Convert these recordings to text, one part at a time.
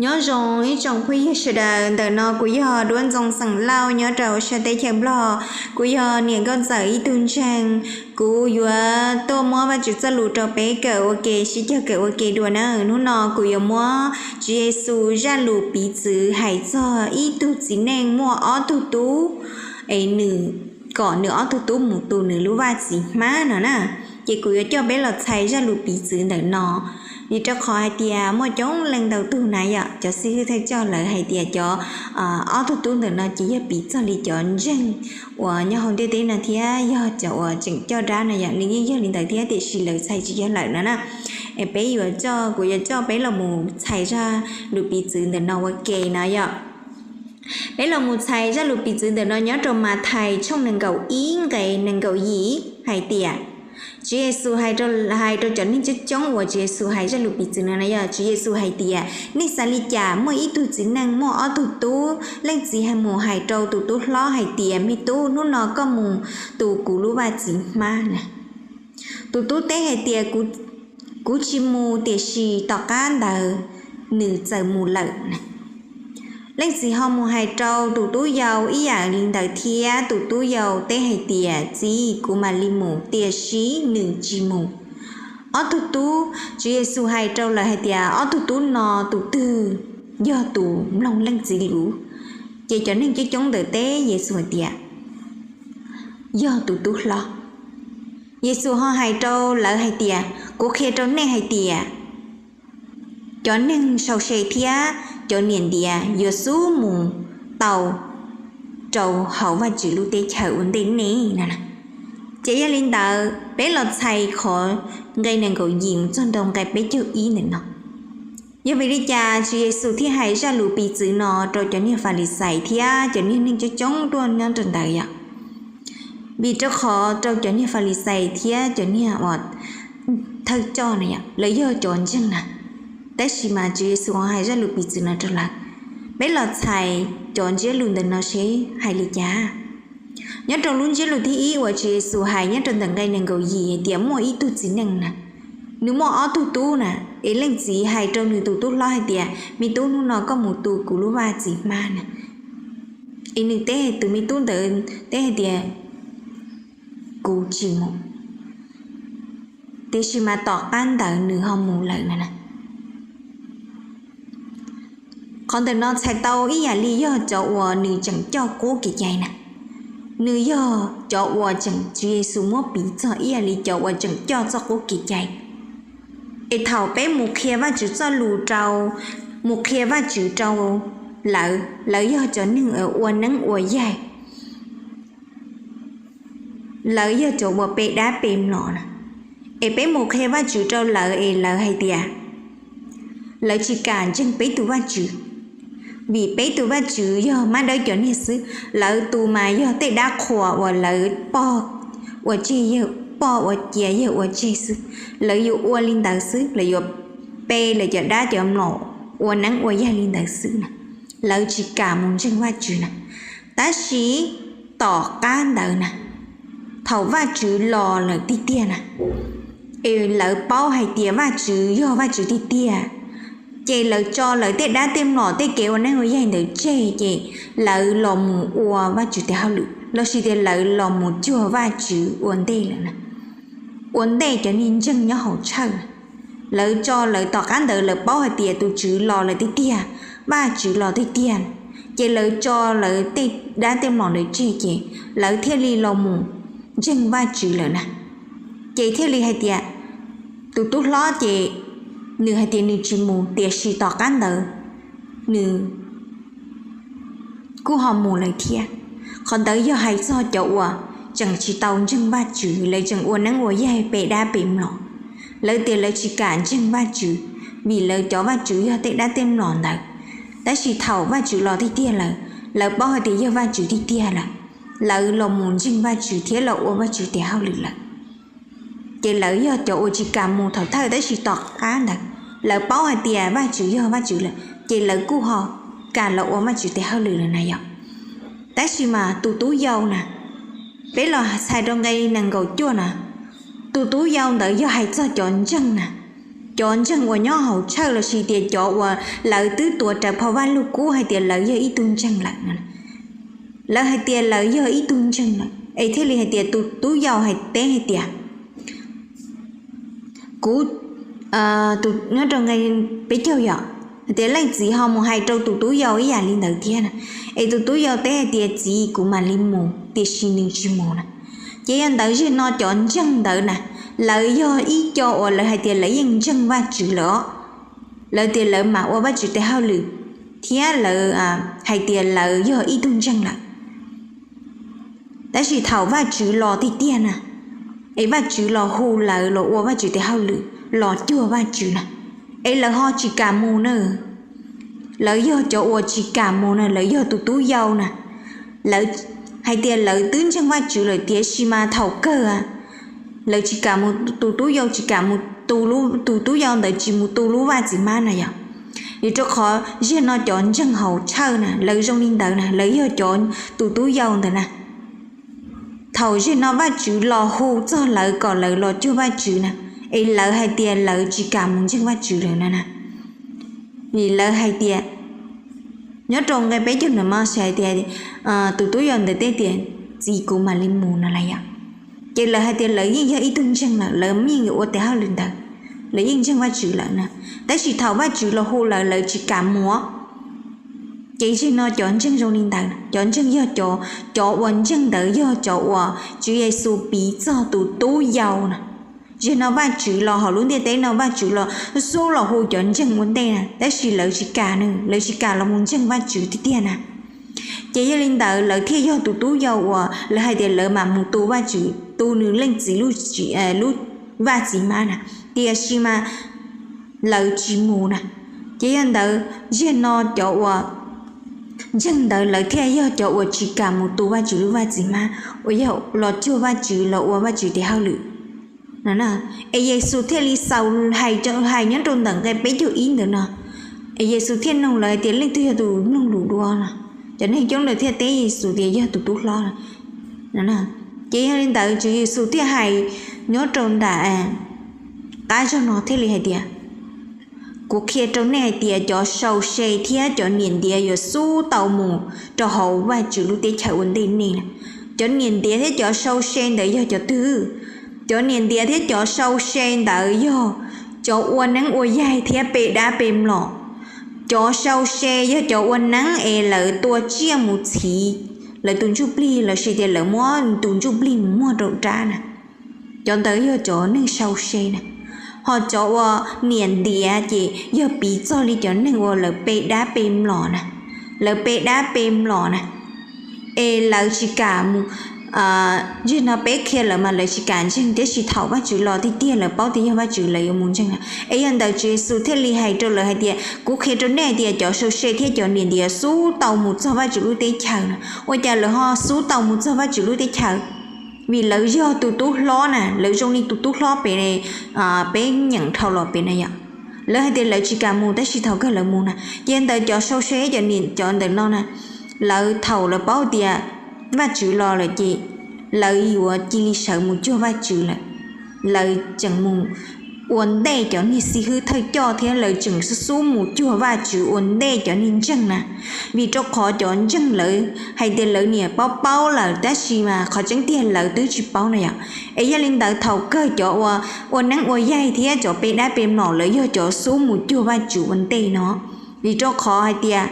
Nyob zoo ib tsoom phooj ywg sawv daws, ntawm no kuv yog Duab Ntxoo xeem Lauj nyob rau sab teb chaws Nplog. Kuv yog niam nkauj ntxawm ib tug ntseeg. Kuv yuav tuaj muab Vajtswv txoj lus rau peb kawm ua ke, sib cog kawm ua ke dua na. Hnub no kuv yuav muab Tswv Yexus zaj lus piv txwv hais txog ib tug txiv neej muaj ob tug tub, es nws kom nws ob tug tub mus tu nws lub vaj txiv hmab no na. Ces kuv yuav coj peb los txhais zaj lus piv txwv ntawm no, vim rau qhov hais tias muaj coob leej ntau tug na yom, cov xib hwb thawj coj lawv hais tias cov ob tug tub ntawm no ces yog piv txog li cov ntseeg uas nyob hauv ntiaj teb no thiab yog cov uas tseem coj dab no yom, nws yeej yog li ntawd thiab tiam sis lawv txhais tsis yog lawm no na. Es peb yuav coj, kuv yuav coj peb los mus txhais zaj lus piv txwv ntawm no ua ke no yom. Peb los mus txhais zaj lus piv txwv ntawm no nyob rau Mathais tshooj nees nkaum ib nqe nees nkaum yim hais tias, Tswv Yexus hais rau cov neeg coob coob uas Tswv Yexus hais zaj lus piv txwv no na yog Tswv Yexus hais tias, nej xav li cas? Muaj ib tug txiv neej muaj ob tug tub, leej txiv hais mus hais rau tus tub hlob hais tias, me tub, hnub no koj mus tu kuv lub vaj txiv hmab na. Tus tub teb hais tias, kuv tsis mus, tiam sis tom qab ntawd nws txawm mus lawm na. Leej txiv ho mus hais rau tus tub yau ib yam li ntawd thiab, tus tub yau teb hais tias, txiv, kuv mam li mus, tiam sis nws tsis mus. Ob tug tub, Tswv Yexus hais rau lawv hais tias, ob tug tub no tus twg yog tus mloog leej txiv lus? Ces cov neeg coob coob ntawd teb Yexus hais tias, yog tus tub hlob. Yexus ho hais rau lawv hais tias, kuv qhia rau nej hais tias, cov neeg sau se thiab cov niam ntiav yuav xub mus tau rau hauv Vajtswv lub teb chaws ua ntej nej no. Ces yog li ntawd peb los txhais qhov nqe nees nkaum yim mus txog rau nqe peb caug ib ntawm no. Yog vim li cas Tswv Yexus thiaj hais zaj lus piv txwv no rau cov niag Falixais thiab cov niag neeg coob coob tuaj nyob rau ntawd yom? Vim rau qhov rau cov niag Falixais thiab cov niag uas thawj coj na yom, lawv yog cov ntseeg na, tab sis mas Tswv Yexus ho hais zaj lus piv txwv no rau lawv. Peb los txhais cov ntsiab lus ntawm no seb hais li cas. Nyob rau lub ntsiab lus thib ib uas Tswv Yexus hais nyob rau ntawm nqe nees nkaum yim hais tias muaj ib tug txiv neej na, nws muaj ob tug tub na, es leej txiv hais rau nws tus tub hlob hais tias, me tub, hnub no koj mus tu kuv lub vaj txiv hmab na. Es nws teb, tus me tub ntawd teb hais tias, kuv tsis mus, tiam sis mas tom qab ntawd nws ho mus lawm na. Qhov ntawm no txhais tau ib yam li yog cov uas nws tseem coj qub kev cai na, nws yog cov uas tseem, Tswv Yexus muab piv txog ib yam li cov uas tseem coj txoj qub kev cai. Es thaum peb mus qhia Vajtswv txoj lus rau, mus qhia Vajtswv rau lawv, lawv yog cov neeg ua neeb ua yaig, lawv yog cov uas pe dab pe mlom na. Es peb mus qhia Vajtswv rau lawv es lawv hais tias lawv tsis kam ntseeg peb tus Vajtswv, vim peb tus Vajtswv yog mab dawb cov niag xwb, lawv tus mas yog tej dab qhuas uas lawv pog ua tseg, yawg pog ua cia yawg ua tseg xwb. Lawv yuav ua li ntawd xwb, lawv yuav pe lawv cov dab cov mlom ua neeb ua yaig li ntawd xwb na. Lawv tsis kam mus ntseeg Vajtswv na. Tab sis tom qab ntawd na, thaum Vajtswv los lawm tiag tiag na, es lawv paub hais tias Vajtswv yog Vajtswv tiag tiag, ces lawv tso lawv tej dab tej mlom tej kev ua neeb ua yaig ntawd tseg, ces lawv los mus ua Vajtswv tes hauj lwm lossis tias lawv los mus cuag Vajtswv ua ntej lawm na, ua ntej cov neeg ntseeg nyob hauv tshawj. Lawv tso lawv, tom qab ntawd lawv paub hais tias tus Tswv los lawm tiag tiag, Vajtswv los tiag tiag, ces lawv tso lawv tej dab tej mlom ntawd tseg, ces lawv thiaj li los mus ntseeg Vajtswv lawm na. Ces thiaj li hais tias, tus tub hlob ces nws hais tias nws tsis mus, tiam sis tom qab ntawd nws kuj ho mus lawm thiab. Qhov ntawd yog hais txog cov uas tseem tsis tau ntseeg Vajtswv, lawv tseem ua neeb ua yaig pe dab pe mlom. Lawv tias lawv tsis kam ntseeg Vajtswv, vim lawv cov vajtswv yog tej dab tej mlom ntawd. Tab sis thaum Vajtswv los tiag tiag lawm, lawv paub hais tias yog Vajtswv tiag tiag lawm, lawv los mus ntseeg Vajtswv thiab los ua Vajtswv tes hauj lwm lawm. Ces lawv yog cov uas tsis kam mus thaum thawj, tab sis tom qab ntawd lawv paub hais tias Vajtswv yog Vajtswv lawm, ces lawv kuj ho kam los ua Vajtswv tes hauj lwm lawm na yom. Tab sis mas tus tub yau na, peb los txhais rau nqe nees nkaum cuaj na, tus tub yau ntawd yog hais txog cov ntseeg na, cov ntseeg uas nyob hauv tshawj lossis tias cov uas lawv twb tuav rawv phau Vajluskub hais tias lawv yog ib tug ntseeg lawm. Lawv hais tias lawv yog ib tug ntseeg lawm es thiaj li hais tias tus tub yau hais teb hais tias, kuv, nyob rau nqe peb caug yom, hais tias leej txiv ho mus hais rau tus tub yau ib yam li ntawd thiab na. Es tus tub yau teb hais tias txiv, kuv mam li mus, tiam sis nws tsis mus na. Ces yog ntawd, ziag no cov ntseeg ntawd na, lawv yog ib co uas lawv hais tias lawv yeej ntseeg Vajtswv lawm os. Lawv tias lawv mam ua Vajtswv tes hauj lwm thiab lawv hais tias lawv yog ib tug ntseeg lawm. Tab sis thaum Vajtswv los tiag tiag na, es Vajtswv los hu lawv los ua Vajtswv tes hauj lwm, los cuag Vajtswv na, es lawv ho tsis kam mus na. Lawv yog cov uas tsis kam mus na, lawv yog tus tub yau na. Lawv hais tias lawv twb ntseeg Vajtswv lawm tiam sis mas thaum kawg lawv tsis kam mus, tus tub yau tsis kam mus, tus tub yau ntawd tsis mus tu lub vaj txiv hmab na yog. Vim rau qhov ziag no cov ntseeg hauv tshawj na, lawv zoo li ntawd na, lawv yog cov, tus tub yau ntawd na. Thaum ziag no Vajtswv los hu txog lawv kom lawv los cuag Vajtswv na, es lawv hais tias lawv tsis kam mus ntseeg Vajtswv lawm na na. Vim lawv hais tias, nyob rau nqe peb caug ntawm no hais tias, tus tub yau ntawd teb tias, txiv, kuv mam li mus no las yom. Ces lawv hais tias lawv yeej yog ib tug ntseeg lawm, lawv yeej yuav ua tes hauj lwm ntawd, lawv yeej ntseeg Vajtswv lawm na. Tab sis thaum Vajtswv los hu lawv, lawv tsis kam mus. Ces ziag no cov ntseeg zoo li ntawd, cov ntseeg yog cov, cov uas ntseeg ntawd yog cov uas Tswv Yexus piv txog tus tub yau na. Ziag no Vajtswv los hauv lub ntiaj teb no, Vajtswv los xub los hu cov ntseeg ua ntej na, tab sis lawv tsis kam na, lawv tsis kam los mus ntseeg Vajtswv tiag tiag na. Ces yog li ntawd lawv thiaj yog tus tub yau uas lawv hais tias lawv mam mus tu Vajtswv, tu nws leej txiv lub, lub vaj txiv hmab na, tiam sis mas lawv tsis mus na. Ces yog ntawd ziag no cov uas ntseeg ntawd lawv thiaj yog cov uas tsis kam mus tu Vajtswv lub vaj txiv hmab uas yog los cuag Vajtswv los ua Vajtswv tes hauj lwm. Es Yexus thiaj li xaus hais, hais nyob rau ntawm nqe peb caug ib ntawm no, es Yexus thiaj nug lawv hais tias, leej twg yog tus mloog lus dua no? Cov neeg coob lawm thiaj teb Yexus tias yog tus tub hlob. Ces yog li ntawd Tswv Yexus thiaj hais nyob rau ntawm qab zog no thiaj li hais tias, kuv qhia rau nej hais tias cov sau se thiab cov niam ntiav yuav xub tau mus rau hauv Vajtswv lub teb chaws ua ntej nej na. Cov niam ntiav thiab cov sau se ntawd yog cov twg? Cov niam ntiav thiab cov sau se ntawd yog cov ua neeb ua yaig thiab pe dab pe mlom. Cov sau se yog cov ua neeb es lawv tua tsiaj mus txhiv lawv tus ntsuj plig lossis tias lawv muab tus ntsuj plig mus muag rau dab na. Cov ntawd yog cov neeg sau se na. Ho cov uas niam ntiav ces yog piv txog li cov neeg uas lawv pe dab pe mlom na. Lawv pe dab pe mlom na, es lawv tsis kam mus, ntseeg no peb qhia lawv mas lawv tsis kam ntseeg, tiam sis thaum Vajtswv los tiag tiag lawv paub tias yog Vajtswv lawv yuav mus ntseeg na. Es yog ntawd Tswv Yexus thiaj li hais rau lawv hais tias, kuv qhia rau nej hais tias cov sau se thiab cov niam ntiav xub tau mus txog Vajtswv lub teb chaws na. Ua cas lawv ho xub tau mus txog Vajtswv lub teb chaws? Vim lawv yog tus tub hlob na, lawv zoo li tus tub hlob pem, peb nyeem dhau los pem na yom. Lawv hais tias lawv tsis kam mus tab sis thaum kawg lawv mus na. Ces ntawd cov sau se cov niam cov ntawm no na, lawv thaum lawv paub tias Vajtswv los lawm ces lawv yuav cia li sawv mus cuag Vajtswv lawm. Lawv tseem mus ua ntej cov niag xib hwb thawj coj thiab lawv tseem xub xub mus cuag Vajtswv ua ntej cov niag ntseeg na. Vim rau qhov cov ntseeg lawv hais tias lawv niam paub paub lawm tab sis mas qhov tseeb tiag lawv twb tsis paub na yom. Es yog li ntawd thaum kawg cov ua, ua neeb ua yaig thiab cov pe dab pe mlom lawv yog cov xub mus cuag Vajtswv ua ntej no. Vim rau qhov hais tias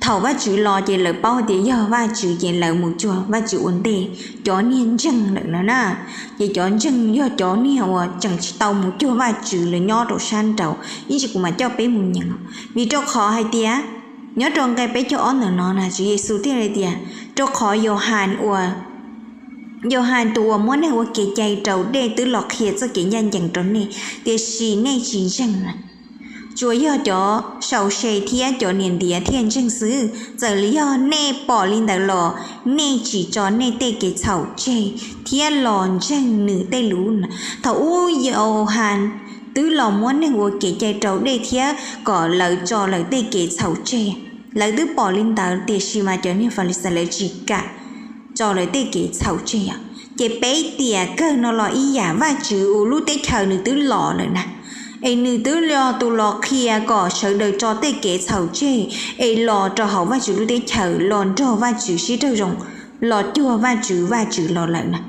thaum Vajtswv los ces lawv paub tias yog Vajtswv ces lawv mus cuag Vajtswv ua ntej. Cov niag ntseeg lawm no na, ces cov ntseeg yog cov niag uas tseem tsis tau mus cuag Vajtswv lawv nyob rau sab nraud, ib ntsis kuv mam coj peb mus nyeem. Vim rau qhov hais tias nyob rau nqe peb caug ob ntawm no na Tswv Yexus thiaj li tias, rau qhov Yauhas ua, Yauhas tus uas muab neeg ua kev cai raus dej twb los qhia txoj kev ncaj ncees rau nej, tiam sis nej tsis ntseeg na. Tsuas yog cov sau se thiab cov niam ntiav thiaj ntseeg xwb. Txawm yog nej pom li ntawd los nej tsis tso nej tej kev txhaum tseg thiab los ntseeg nws tej lus. Thaum ub Yauhas twb los muab neeg ua kev cai raus dej thiab kom lawv tso lawv tej kev txhaum tseg. Lawv twb pom li ntawd tiam sis mas cov niag Falixais lawv tsis kam tso lawv tej kev txhaum tseg os. Ces peb tiam kawg no los ib yam, Vajtswv ua lub teb chaws nws twb los lawm na. Es nws twb yog tus los qhia kom sawv daws tso tej kev txhaum tseg es los rau hauv Vajtswv lub teb chaws, los nrog Vajtswv sib raug zoo, los cuag Vajtswv, Vajtswv los lawm na.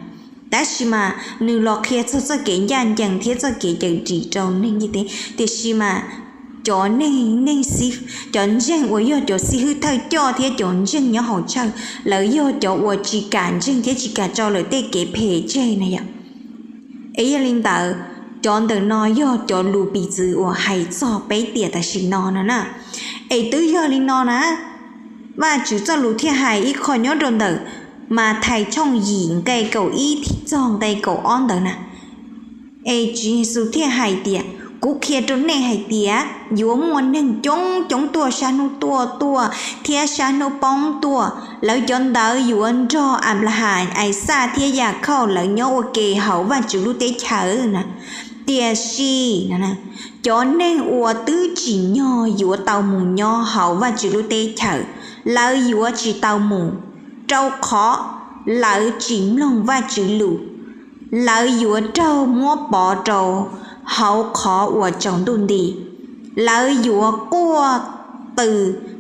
Tab sis mas nws los qhia txog txoj kev ncaj ncees thiab txoj kev cawm dim rau neeg ntiaj teb, tiam sis mas cov neeg, neeg, cov ntseeg uas yog cov xib hwb thawj coj thiab cov ntseeg nyob hauv church, lawv yog cov uas tsis kam ntseeg thiab tsis kam tso lawv tej kev phem tseg na yom. Es yog li ntawd, cov ntawm no yog cov lus piv txwv uas hais txog peb tiam tam sim no no na. Es twb yog li no na, Vajtswv txoj lus thiaj hais ib qho nyob rau ntawm Mathais tshooj yim nqe kaum ib txog nqe kaum ob ntawd na. Es Tswv Yexus thiaj hais tias, kuv qhia rau nej hais tias yuav muaj neeg coob coob tuaj sab hnub tuaj tuaj thiab sab hnub poob tuaj, lawv cov ntawd yuav nrog Anplahas, Ixaj thiab Yakhauj lawv nyob ua ke hauv Vajtswv lub teb chaws na. Tiam sis cov neeg uas twb tsim nyog yuav tau mus nyob hauv Vajtswv lub teb chaws, lawv yuav tsis tau mus, rau qhov lawv tsis mloog Vajtswv lus. Lawv yuav raug muab pov rau hauv qhov uas tsaus ntuj nti, lawv yuav quaj qw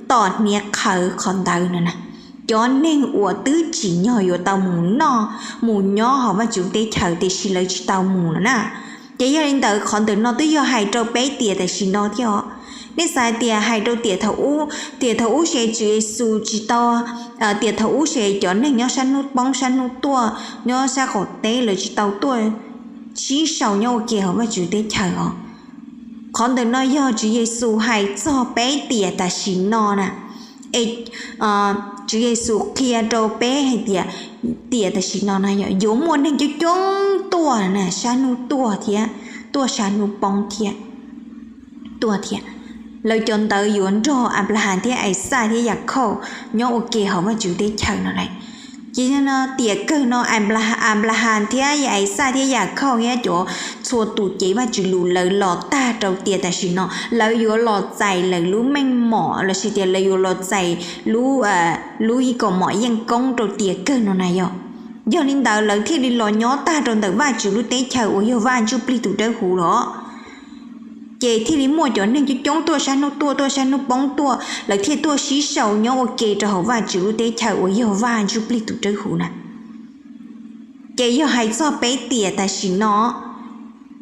tom hniav qhawv qhov ntawd no na. Cov neeg uas twb tsim nyog yuav tau mus noj, mus nyob hauv Vajtswv teb chaws tiam sis lawv tsis tau mus no na. Ces yog li ntawd qhov ntawm no twb yog hais rau peb tiam tam sim no thiab os. Nej xav hais tias hais rau tiam thaum ub, tiam thaum ub ces Tswv Yexus tsis tau, tiam thaum ub ces cov neeg nyob sab hnub poob sab hnub tuaj nyob sab qaum teb lawv tsis tau tuaj sib sau nyob ua ke hauv Vajtswv teb chaws os. Qhov ntawm no yog Tswv Yexus hais txog peb tiam tam sim no na. Es Tswv Yexus qhia rau peb hais tias tiam tam sim no na yog yuav muaj neeg coob coob tuaj na, sab hnub tuaj thiab, tuaj sab hnub poob thiab, tuaj thiab. Lawv cov ntawd yuav nrog Anplahas thiab Ixaj thiab Yakhauj nyob ua ke hauv Vajtswv teb chaws no lawm. Ces no tiam kawg no Anplahas thiab Ixaj thiab Yakhauj thiab cov txhua tus cev Vajtswv lus lawv los tag rau tiam tam sim no, lawv yuav los txais lawv lub meej mom los sis tias lawv yuav los txais lub, lub ib kaus mom yeej koob rau tiam kawg no na yog. Yog li ntawd lawv thiaj li los nyob tag rau ntawm Vajtswv lub teb chaws uas yog Vaj Ntsuj Plig tus Dawb Huv los. Ces thiaj li muaj cov neeg coob coob tuaj sab hnub tuaj, tuaj sab hnub poob tuaj, lawv thiaj tuaj sib sau nyob ua ke rau hauv Vajtswv lub teb chaws uas yog Vaj Ntsuj Plig tus Dawb Huv na. Ces yog hais txog peb tiam tam sim no,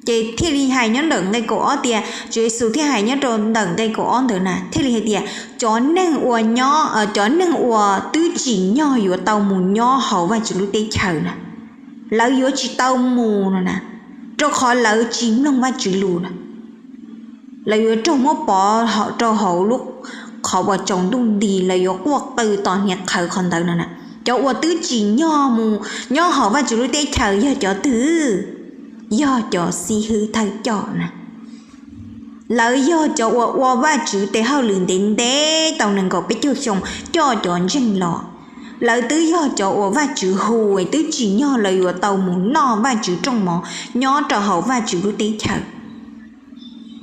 ces thiaj li hais nyob ntawm nqe kaum ob tias, Tswv Yexus thiaj hais nyob rau ntawm nqe kaum ob ntawd na, thiaj li hais tias cov neeg uas nyob, cov neeg uas twb tsim nyog yuav tau mus nyob hauv Vajtswv lub teb chaws na, lawv yuav tsis tau mus no na, rau qhov lawv tsis mloog Vajtswv lus na. Lawv yuav raug muab pov rau hauv lub qhov uas tsaus ntuj nti, lawv yuav quaj qw tom hniav qhawv qhov ntawd no na. Cov uas twb tsim nyog mus nyob hauv Vajtswv lub teb chaws yog cov twg? Yog cov xib hwb thawj coj na. Lawv yog cov uas ua Vajtswv tes hauj lwm ntev ntev tau nees nkaum peb caug xyoo coj cov ntseeg los. Lawv twb yog cov uas Vajtswv hu, twb tsim nyog lawv yuav tau mus noj Vajtswv rooj mov nyob rau hauv Vajtswv lub teb chaws.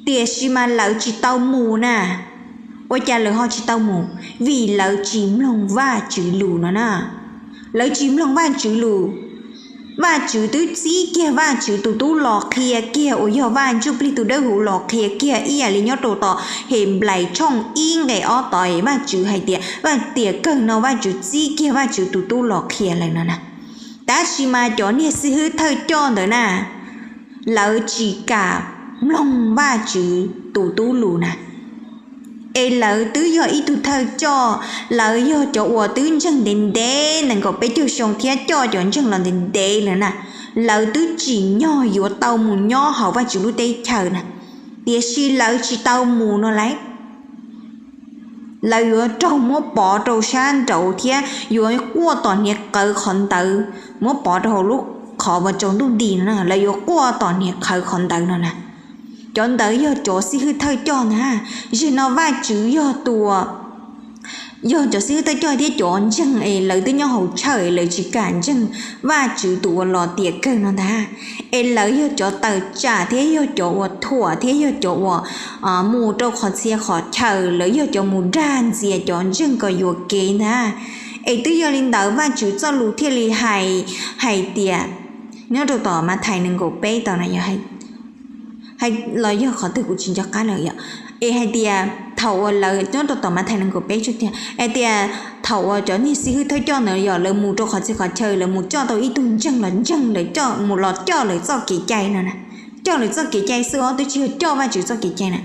Tiam sis mas lawv tsis tau mus na. Ua cas lawv ho tsis tau mus? Vim lawv tsis mloog Vajtswv lus no na. Lawv tsis mloog Vajtswv lus. Vajtswv twb txib kiag Vajtswv tus tub los qhia kiag uas yog Vaj Ntsuj Plig tus Dawb Huv los qhia kiag ib yam li nyob rau tom Henplais tshooj ib nqe ob tod, Vajtswv hais tias Vaj tiam kawg no Vajtswv txib kiag Vajtswv tus tub los qhia lawm no na. Tab sis mas cov niag xib hwb thawj coj ntawd na, lawv tsis kam mloog Vajtswv tus tub lus na. Es lawv twb yog ib tug thawj coj, lawv yog cov uas twb ntseeg ntev ntev nees nkaum peb caug xyoo thiab coj cov ntseeg los ntev ntev lawm na. Lawv twb tsim nyog yuav tau mus nyob hauv Vajtswv lub teb chaws na, tiam sis lawv tsis tau mus no lauj. Lawv yuav raug muab pov rau sab nraud thiab yuav quaj tom hniav qhawv qhov ntawd, muab pov rau hauv lub qhov uas tsaus ntuj nti no na, lawv yuav quaj tom hniav qhawv qhov ntawd no na. Cov ntawd yog cov xib hwb thawj coj ntag. Zaum no Vajtswv yog tus, yog cov xib hwb thawj coj thiab cov ntseeg es lawv twb nyob hauv church es lawv tsis kam ntseeg Vajtswv tus uas los tiam kawg no ntag. Es lawv yog cov tawm tsam thiab yog cov uas thuam thiab yog cov uas mus rau qhov txhia qhov chaw, lawv yog cov mus dag ntxias cov ntseeg kom yuam kev ntag. Es twb yog li ntawd Vajtswv txoj lus thiaj li hais, hais tias, nyob rau tom Mathais nees nkaum peb tod na, yog hais los yog qhov twg kuv tsis nco qab lawm yom. Es hais tias thaum uas lawv nyob rau tom Mathais nees nkaum peb tsug tiag, hais tias thaum uas cov niag xib hwb thawj coj ntawd yog lawv mus rau qhov txhia qhov chaw, lawv mus coj tau ib tug ntseeg los ntseeg lawv coj mus los coj lawv txoj kev cai no na. Coj lawv txoj kev cai xwb os, twb tsis yog coj Vajtswv txoj kev cai na.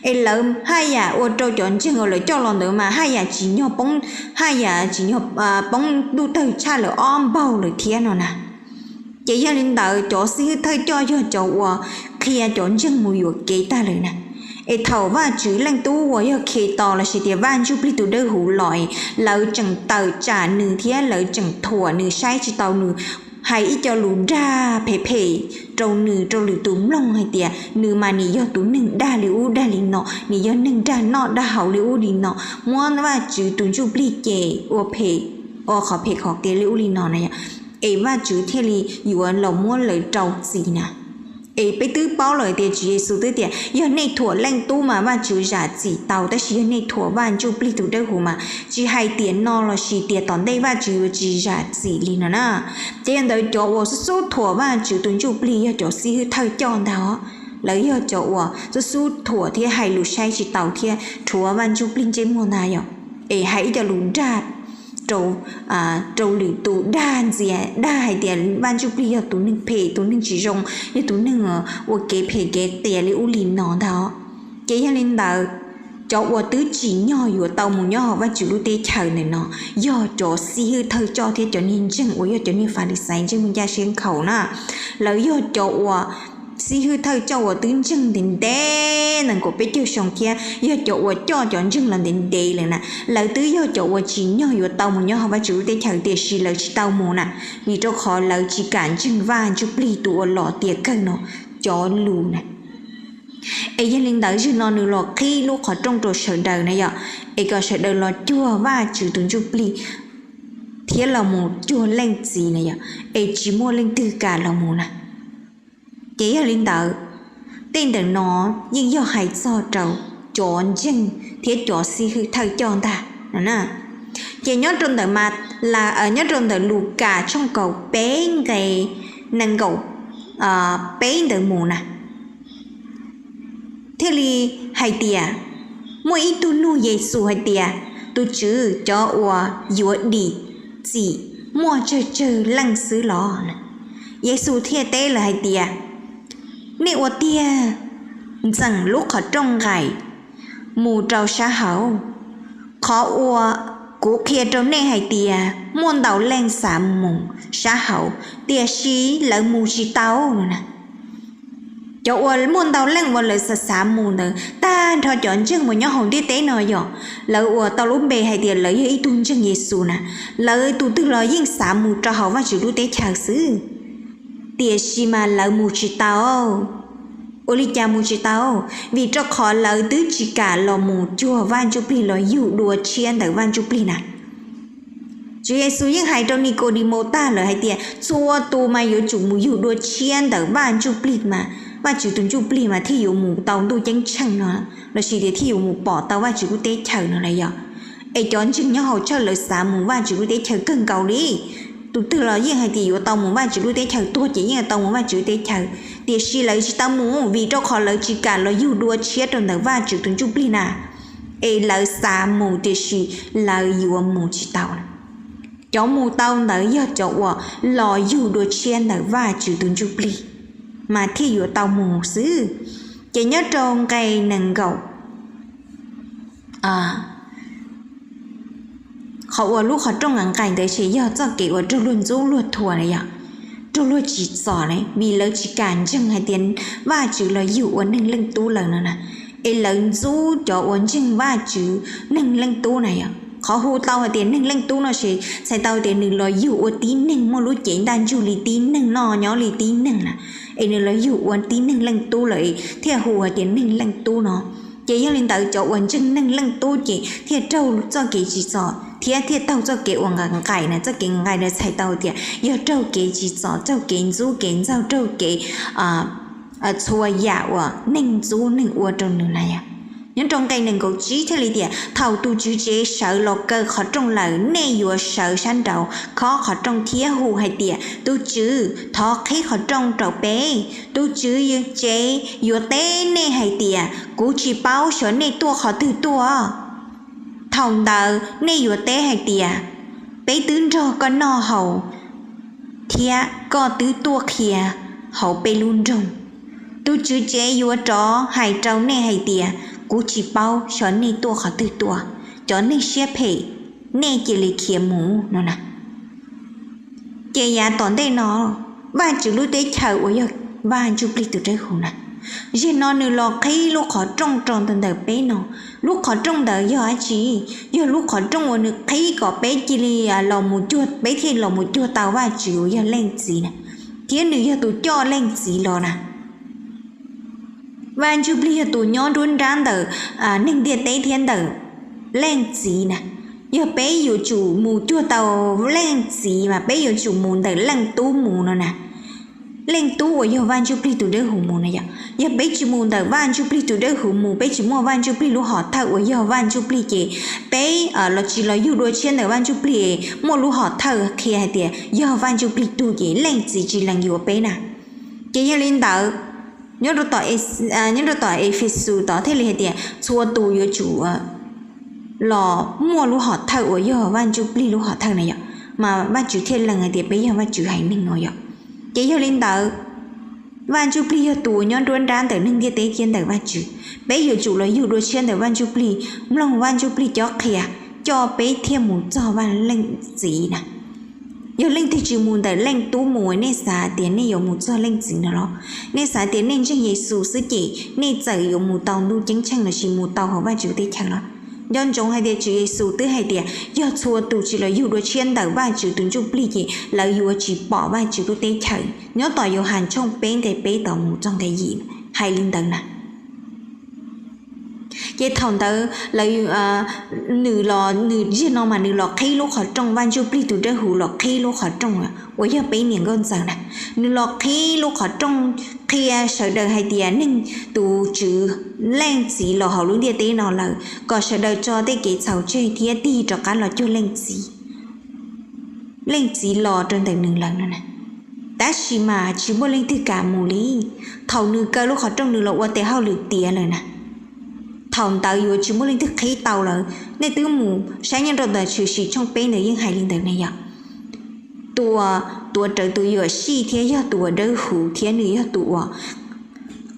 Es lawv haj yam ua rau cov ntseeg uas lawv coj los ntawd mas haj yam tsim nyog poob, haj yam tsim nyog poob ntuj tawg tshaj lawm ob npaug lawm thiab no na. Ces yog li ntawd cov xib hwb thawj coj yog cov uas qhia cov ntseeg mus yuam kev tag lawm na. Es thaum Vajtswv Leej Tub uas yog Khetos lossis tias Vaj Ntsuj Plig tus Dawb Huv los es lawv tseem tawm tsam nws thiab lawv tseem thuam nws, saib tsis taus nws, hais ib co lus dag phem phem rau nws, rau lwm tus mloog hais tias nws mas nws yog tus neeg dag li ub dag li no, nws yog neeg dag noj dag haus li ub li no, muab Vajtswv tus Ntsuj Plig ces ua phem, ua qhov phem qhov qias li ub li no na yom. Es Vajtswv thiaj li yuav los muab lawv rau txim na. Es peb twb paub lawm tias Tswv Yexus twb tias yog nej thuam Leej Tub mas Vajtswv zam txim tau, tab sis yog nej thuam Vaj Ntsuj Plig tus Dawb Huv mas tsis hais tiam no lossis tiam tom ntej Vajtswv yuav tsis zam txim li no na. Ces yog ntawd cov uas xub xub thuam Vajtswv tus Ntsuj Plig yog cov xib hwb thawj coj ntag os. Lawv yog cov uas xub xub thuam thiab hais lus saib tsis taus thiab rhuav Vaj Ntsuj Plig ntsej muag ntag yom. Es hais ib co lus dag rau, rau lwm tus, dag ntxias, dag hais tias Vaj Ntsuj Plig yog tus neeg phem, tus neeg tsis zoo, yog tus neeg ua kev phem kev qias li ub li no ntag os. Ces yog li ntawd, cov uas twb tsim nyog yuav tau mus nyob hauv Vajtswv lub teb chaws ntawm no yog cov xib hwb thawj coj thiab cov niag ntseeg uas yog cov niag Falixais ntsej muag ncaj siab nkhaus na. Lawv yog cov uas xib hwb thawj coj uas twb ntseeg ntev ntev nees nkaum peb caug xyoo thiab yog cov uas coj cov ntseeg los ntev ntev lawm na. Lawv twb yog cov uas tsim nyog yuav tau mus nyob hauv Vajtswv lub teb chaws tiam sis lawv tsis tau mus na, vim rau qhov lawv tsis kam ntseeg Vaj Ntsuj Plig tus uas los tiav kawg no cov lus na. Es yog li ntawd, zaum no nws los qhib lub qhov rooj rau sawv daws na yom, es kom sawv daws los cuag Vajtswv tus Ntsuj Plig thiab los mus cuag Leej Txiv na yom, es tsis muaj leej twg kam los mus na. Ces yog li ntawd, tej ntawm no yeej yog hais txog rau cov ntseeg thiab cov xib hwb thawj coj ntag no na. Ces nyob rau ntawm, nyob rau ntawm Lukas tshooj kaum peb nqe nees nkaum peb ntawd mus na, thiaj li hais tias, muaj ib tug nug Yexus hais tias, Tus Tswv, cov uas yuav dim txim muaj tsawg tsawg leej xwb los? Yexus thiaj teb lawv hais tias, Nej ua tiag ntxeem lub qhov rooj nqaim mus rau sab hauv. Qhov uas kuv qhia rau nej hais tias muaj ntau leej xav mus sab hauv, tiam sis lawv mus tsis tau no na. Cov uas muaj ntau leej uas lawv xav xav mus ntawd tag nrho cov ntseeg uas nyob hauv ntiaj teb no yog lawv uas tau lub npe hais tias lawv yog ib tug ntseeg Yexus na, lawv tus twg los yeej xav mus rau hauv Vajtswv lub teb chaws xwb, tiam sis mas lawv mus tsis tau. Ua li cas mus tsis tau? Vim rau qhov lawv twb tsis kam los mus cuag Vaj Ntsuj Plig los yug dua tshiab ntawm Vaj Ntsuj Plig na. Tswv Yexus yeej hais rau Nikaudimau tag lawm hais tias txhua tus mas yuav tsum mus yug dua tshiab ntawm Vaj Ntsuj Plig mas Vajtswv tus Ntsuj Plig mas thiaj yuav mus tau ntuj ceeb tsheej no, lossis tias thiaj yuav mus pom tau Vajtswv lub teb chaws no na yog. Es cov ntseeg nyob hauv church lawv xav mus Vajtswv lub teb chaws kawg nkaus li. Tus twg los yeej hais tias yuav tau mus Vajtswv lub teb chaws, tuag ces yeej yuav tau mus Vajtswv lub teb chaws, tiam sis lawv tsis tau mus vim rau qhov lawv tsis kam los yug dua tshiab rau ntawm Vajtswv tus Ntsuj Plig na. Es lawv xav mus tiam sis lawv yuav mus tsis tau. Cov mus tau ntawd yog cov uas los yug dua tshiab ntawm Vajtswv tus Ntsuj Plig mas thiaj yuav tau mus xwb. Ces nyob rau nqe nees nkaum, qhov uas lub qhov rooj nqaim ntawd ces yog txoj kev uas raug luag ntxub luag thuam na yog, raug luag tsim txom na, vim lawv tsis kam ntseeg hais tias Vajtswv los yug ua neeg leej tub lawm no na. Es lawv ntxub cov uas ntseeg Vajtswv neeg leej tub na yog. Qhov hu tau hais tias neeg leej tub no ces txhais tau tias nws los yug ua tib neeg, muaj lub cev ntaj ntsug li tib neeg, noj nyob li tib neeg na. Es nws los yug ua tib neeg leej tub lawm es thiaj hu hais tias neeg leej tub no. Ces yog li ntawd cov uas ntseeg neeg leej tub ces thiaj raug txoj kev tsim txom thiab thiaj taug txoj kev uas nqaim nqaim na. Txoj kev nqaim nqaim na txhais tau tias yog raug kev tsim txom, raug kev ntxub kev ntxaug, raug kev txhua yam uas neeg ntxub neeg ua rau nws na yog. Nyob rau nqe nees nkaum tsib thiaj li tias, thaum tus tswv tsev sawv los kaw qhov rooj lawm, nej yuav sawv sab nraud khob qhov rooj thiab hu hais tias, tus tswv, thov qhib qhov rooj rau peb. Tus tswv tsev yuav teb nej hais tias, kuv tsis paub xyov nej tuaj qhov twg tuaj. Thaum ntawd nej yuav teb hais tias, peb twb nrog koj noj haus thiab koj twb tuaj qhia hauv peb lub nroog. Tus tswv tsev yuav rov hais rau nej hais tias, kuv tsis paub xyov nej tuaj qhov twg tuaj. Cov neeg siab phem, nej cia li khiav mus no na. Ces yav tom ntej no, Vajtswv lub teb chaws uas yog Vaj Ntsuj Plig tus dawb huv na, zaum no nws los qhib lub qhov rooj rau ntawm peb no. Lub qhov rooj ntawd yog dab tsi? Yog lub qhov rooj uas nws qhib kom peb cia li los mus cuag, peb thiaj los mus cuag tau Vajtswv uas yog Leej Txiv na, thiab nws yog tus coj Leej Txiv los na. Vaj Ntsuj Plig yog tus nyob nruab nrab ntawm neeg ntiaj teb thiab ntawm Leej Txiv na. Yog peb yuav tsum mus cuag tau Leej Txiv mas peb yuav tsum mus ntawm Leej Tub mus no na. Leej Tub uas yog Vaj Ntsuj Plig tus dawb huv mus na yom. Yog peb tsis mus ntawm Vaj Ntsuj Plig tus dawb huv mus, peb tsis muaj Vaj Ntsuj Plig lub hom thawj uas yog Vaj Ntsuj Plig ces peb los tsis los yug dua tshiab ntawm Vaj Ntsuj Plig, muaj lub hom thawj qhia hais tias yog Vaj Ntsuj Plig tug ces Leej Txiv tsis lees yuav peb na. Ces yog li ntawd, nyob rau tom Efexus tod thiaj li hais tias txhua tus yuav tsum los muaj lub hom thawj uas yog Vaj Ntsuj Plig lub hom thawj na yom, mas Vajtswv thiaj lees hais tias peb yog Vajtswv haiv neeg no yom. Ces yog li ntawd, Vaj Ntsuj Plig yog tus uas nyob nruab nrab ntawm neeg ntiaj teb thiab ntawm Vajtswv. Peb yuav tsum los yug dua tshiab ntawm Vaj Ntsuj Plig, mloog Vaj Ntsuj Plig cob qhia, coj peb thiaj mus txog Vaj Leej Txiv na. Yog leej twg tsis mus ntawm Leej Tub mus, nej xav tias nej yuav mus txog Leej Txiv no los? Nej xav tias nej ntseeg Yexus xwb ces nej txawm yuav mus tau ntuj ceeb tsheej lossis mus tau hauv Vajtswv teb chaws los? Nco ntsoov hais tias Tswv Yexus twb hais tias yog txhua tus tsis los yug dua tshiab ntawm Vajtswv tus Ntsuj Plig ces lawv yuav tsis pom Vajtswv lub teb chaws. Nyob tom Yauhas tshooj peb nqe peb tod mus txog nqe yim hais li ntawd na. Ces thaum ntawd lawv, nws los, nws ziag no mas nws los qhib lub qhov rooj, Vaj Ntsuj Plig tus dawb huv los qhib lub qhov rooj uas yog peb niam nkauj ntxawm na. Nws los qhib lub qhov rooj qhia sawv daws hais tias neeg tus Tswv Leej Txiv los hauv lub ntiaj teb no lawm, kom sawv daws tso tej kev txhaum tseg thiab tig rov qab los cuag Leej Txiv. Leej Txiv los rau ntawm nws lawm no na. Tab sis mas tsis muaj leej twg kam mus li. Thaum nws kaw lub qhov rooj nws los ua tes hauj lwm tiav lawm na, thaum ntawd yuav tsis muaj leej twg qhib tau lawm. Nej twb mus saib nyob rau ntawm Tshwm Sim tshooj peb ntawd yeej hais li ntawd ne yom. Tus uas tuav rawv tus yuam sij thiab yog tus uas dawb huv thiab nws yog tus uas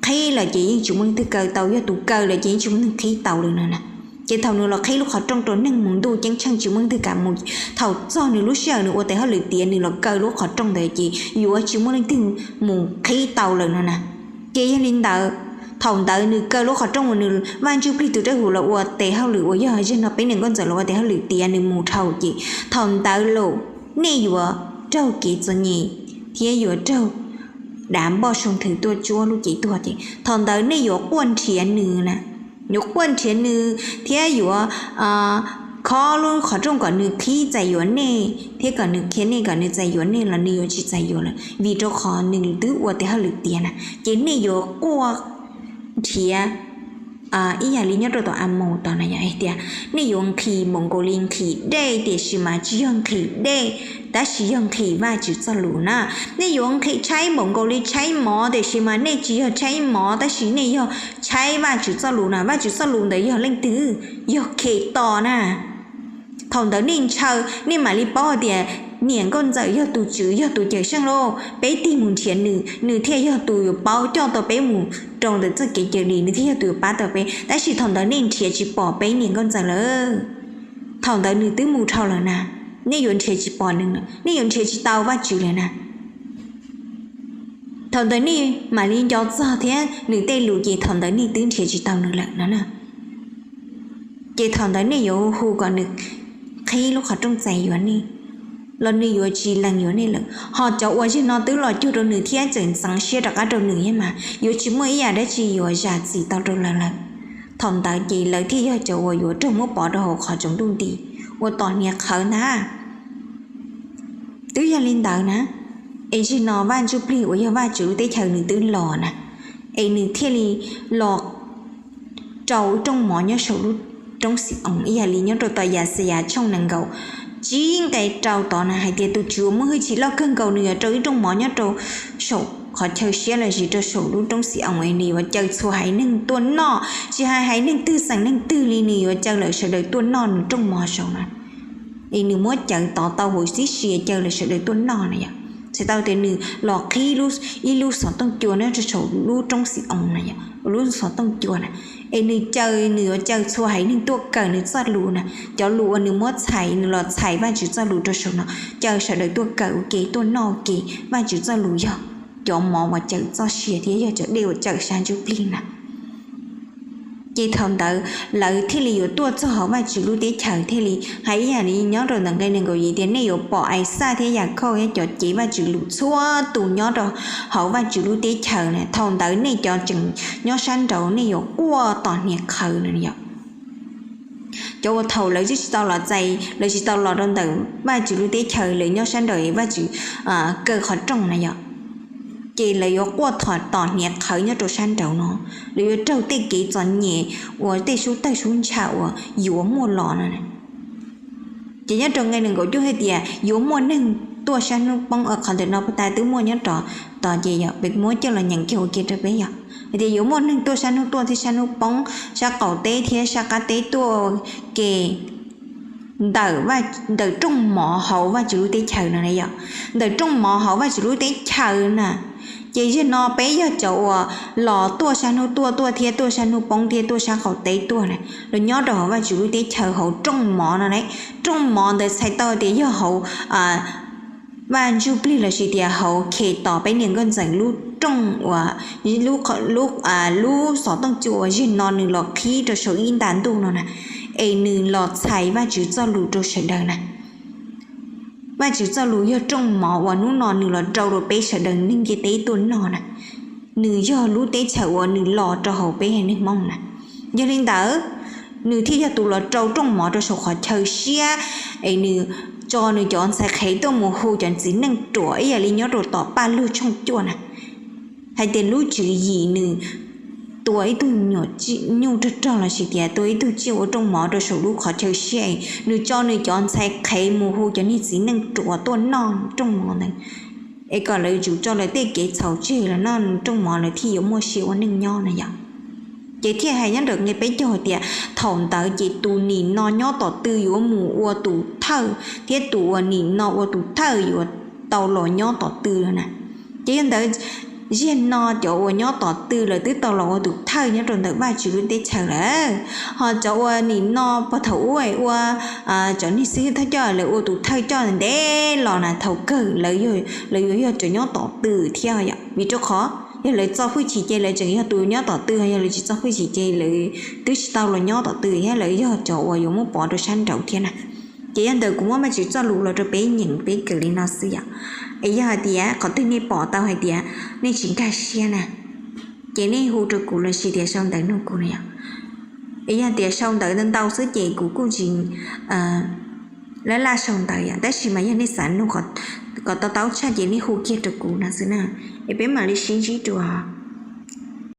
qhib lawm ces yeej tsis muaj leej twg kaw tau, yog tus kaw lawm ces yeej tsis muaj leej twg qhib tau lawm no na. Ces thaum nws los qhib lub qhov rooj rau neeg mus ntuj ceeb tsheej tsis muaj leej twg kam mus, thaum txog nws lub sij hawm nws ua tes hauj lwm tiav nws los kaw lub qhov rooj ntawd ces yuav tsis muaj leej twg mus qhib tau lawm no na. Ces yog li ntawd, thaum ntawd nws kaw lub qhov rooj uas nws Vaj Ntsuj Plig tus dawb huv los ua tes hauj lwm uas yog zaum no peb niam nkauj ntxawm los ua tes hauj lwm tiav nws mus dhau ces thaum ntawd los nej yuav raug kev txom nyem thiab yuav raug dav npoj soo thwm tuaj tsuab lub cev tuag ces thaum ntawd nej yuav quaj nrhiav nws na. Yuav quaj nrhiav nws thiab yuav khob lub qhov rooj kom nws qhib txais yuav nej thiab kom nws qhia nej kom nws txais yuav nej los nws yuav tsis txais yuav lawm vim rau qhov nws twb ua tes hauj lwm tiav na. Ces nej yuav quaj nrhiav ib yam li nyob rau tom Amos tod na yom, tias nej yuav nqhis npaum nkaus li nqhis dej tiam sis mas tsis yog nqhis dej, tab sis yog nqhis Vajtswv txoj lus na. Nej yuav nqhis tshaib npaum nkaus li tshaib mov tiam sis mas nej tsis yog tshaib mov tab sis nej yog tshaib Vajtswv txoj lus na. Vajtswv txoj lus ntawd yog leej twg? Yog Khetos na. Thaum ntawd nej ntshaw, nej mam li paub hais tias niam nkauj ntxawm yog tus Tswv, yog tus cawm seej lauj. Peb tig mus nrhiav nws, nws thiaj yog tus yuav paub coj tau peb mus rau ntawm txoj kev cawm dim, nws thiaj yog tus yuav pab tau peb. Tab sis thaum ntawd nej nrhiav tsis pom peb niam nkauj ntxawm lawm. Thaum ntawd nws twb mus dhau lawm na, nej yuav nrhiav tsis pom nws, nej yuav nrhiav tsis tau Vajtswv lawm na. Thaum ntawd nej mam li nco txog thiab nws tej lus ces thaum ntawd nej twb nrhiav tsis tau nws lawm no na. Ces thaum ntawd nej yuav hu kom nws qhib lub qhov rooj txais yuav nej los nws yuav tsis lees yuav nej lawm. Ho cov uas zaum no twb los cuag rau nws thiab tseem ntxeev siab rov qab rau nws thiab mas yuav tsis muaj ib yam dab tsi yuav zam txim tau rau lawv lawm. Thaum ntawd ces lawv thiaj yog cov uas yuav raug muab pov rau hauv qhov tsaus ntuj nti uas tom hniav qhawv ntag. Twb yog li ntawd na, es zaum no Vaj Ntsuj Plig uas yog Vajtswv lub teb chaws nws twb los na, es nws thiaj li los rau ib rooj mov nyob saum lub roob Xi-oos ib yam li nyob rau tom Yaxayas tshooj nees nkaum tsib nqe rau tod na hais tias tus Tswv uas muaj hwj chim loj kawg nkaus nws yuav rau ib rooj mov nyob rau saum qhov chaw siab los sis rau saum lub roob Xi-oos es nws yuav caw txhua haiv neeg tuaj noj, tsis hais haiv neeg twg xeem neeg twg li nws yuav caw lawv sawv daws tuaj noj nws rooj mov saud na. Es nws muab cawv tod tau huv tib si caw lawv sawv daws tuaj noj na yom. Txhais tau tias nws los qhib ib lub xov tooj cua nyob rau saum lub roob Xi-oos na yom, lub xov tooj cua na, es nws caw, nws yuav caw txhua haiv neeg tuaj kawm nws txoj lus na. Cov lus uas nws muab txhais, nws los txhais Vajtswv txoj lus rau saum no, caw sawv daws tuaj kawm ua ke, tuaj noj ua ke. Vajtswv txoj lus yog cov mov uas cawm txoj sia thiab yog cov dej uas cawm sab ntsuj plig na. Ces thaum ntawd lawv thiaj li yuav tuaj txog hauv Vajtswv lub teb chaws thiaj li hais ib yam li nyob rau ntawm nqe nees nkaum yim tias nej yuav pom Ixaj thiab Yakhauj thiab cov cev Vajtswv lus txhua tus nyob rau hauv Vajtswv lub teb chaws na. Thaum ntawd nej cov tseem nyob sab nraud nej yuav quaj tom hniav qhawv no yom. Cov uas thaum lawv twb tsis tau los txais, lawv tsis tau los rau ntawm Vajtswv lub teb chaws, lawv nyob sab nraud Vajtswv kaw qhov rooj na yom, ces lawv yuav quaj tom hniav qhawv nyob rau sab nraud no. Lawv yuav raug tej kev txom nyem uas tej sub tawg sub ntsha uas yuav muaj los no. Ces nyob rau nqe nees nkaum cuaj hais tias yuav muaj neeg tuaj sab hnub poob, qhov ntawm no puag ta twb muaj nyob rau tod ces yog peb muab coj los nyeem kiag ua ke rau peb yog hais tias yuav muaj neeg tuaj sab hnub tuaj thiab sab hnub poob, sab qaum teb thiab sab qab teb tuaj ke ntawm, ntawm rooj mov hauv Vajtswv lub teb chaws no na yom. Ntawm rooj mov hauv Vajtswv lub teb chaws na. Ces zaum no peb yog cov uas los tuaj sab hnub tuaj tuaj thiab tuaj sab hnub poob thiab tuaj sab qaum teb tuaj na, los nyob rau hauv Vajtswv lub teb chaws hauv rooj mov no na. Rooj mov ntawd txhais tau tias yog hauv vaj ntsuj plig los sis tias hauv Khetos peb niam nkauj ntxawm lub rooj uas lub xov tooj cua uas zaum no nws los qhib rau saum ib nta ntuj no na, es nws los txhais Vajtswv txoj lus rau sawv daws na. Vajtswv txoj lus yog rooj mov uas hnub no nws los rau rau peb sawv daws neeg ntiaj teb tuaj noj na. Nws yog lub teb chaws uas nws los rau hauv peb neeg Hmoob na. Yog li ntawd, nws thiaj yog tus los rau rooj mov rau saum qhov chaw siab, es nws tso nws cov ntxhais qhev tuaj mus hu cov txiv neej ruam ib yam li nyob rau tom Paj Lug tshooj cuaj na, hais tias lub tswv yim nws tua ib tug nyuam nyuj rog rog los sis tias tua ib tug tsiaj ua rooj mov rau saum lub qhov chaw siab, nws tso nws cov ntxhais qhev mus hu cov niag txiv neej ruam tuaj noj rooj mov ntawd, es kom lawv yuav tsum tso lawv tej kev txhaum tseg los noj rooj mov lawv thiaj yuav muaj sia ua neej nyob na yom. Ces thiaj hais nyob ntawm nqe peb caug hais tias thaum ntawd ces tus nim no nyob tom tw yuav mus ua tus thawj, thiab tus uas nim no ua tus thawj yuav tau los nyob tom tw na. Ces yog ntawd, zaum no cov uas nyob tom tw lawv twb tau los ua tus thawj nyob rau ntawm Vajtswv lub teb chaws lawm. Ho cov uas nim no puag thaum ub ua cov niag xib hwb thawj coj lawv ua tus thawj coj ntev los na, thaum kawg lawv yuav yog cov nyob tom tw thiab yom. Vim rau qhov yog lawv txo hwj chim ces lawv tseem yog tus nyob tom tw, yog lawv tsis txo hwj chim ces lawv twb tsis tau los nyob tom tw thiab, lawv yog cov uas yuav muab pov rau sab nraud thiab na. Ces yog ntawd kuv muab Vajtswv txoj lus los rau peb nyeem peb kawm li no xwb yom. Es yog hais tias qhov twg nej pom tau hais tias nej tsis nkag siab na, ces nej hu rau kuv los sis tias sau ntawv nug kuv na yom. Es yog tias sau ntawv ntau ntau xwb ces kuv kuj tsis laj laj sau ntawv yom, tab sis mas yog nej xav nug kom tau taub tshaj ces nej hu kiag rau kuv no xwb na. Es peb mam li sib ntsib dua.